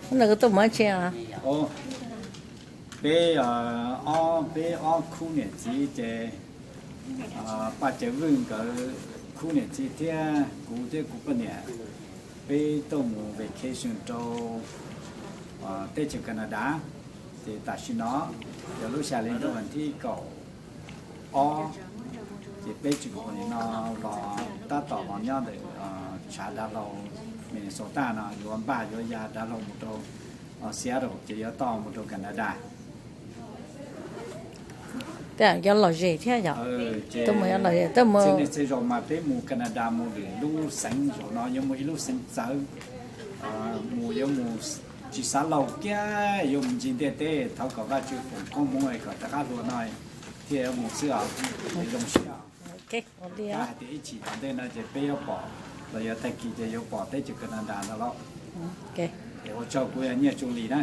Hnub no koj tuaj mus dab tsi? Peb ob, peb ob khub niam txiv ces Paj Cawv Vwj nkawd khub niam txiv thiab kuv thiab kuv poj niam, peb tuaj mus vacation rau teb chaws Canada. Ces tam sim no yog lub xya hli ntuj vas thib kaum ob, ces peb tseem mus no los tab tom los nyob ntawm tshav dav hlau Minnesota no, yuav npaj yuav ya dav hlau mus rau Seattle ces yuav toj mus rau Canada. Cov lom zem thiab yom? Ces txhia niaj txhia zaus mas peb mus Canada mus lwm lub xeev, zaum no yuav mus ib lub xeev txawv, mus yuav mus tsis xav laus kiag, yuav mus ncig ntiaj teb, thov kom Vajtswv foom koob hmoov kom rov qab hluas no thiaj yuav mus xwb os. Zoo siab. Hais tias ib chim tom ntej no ces peb yuav pom, los yog tag kis ces yuav pom teb chaws Canada no los. Es ua tsaug, kuv yog Nyiaj Tsu Lis na.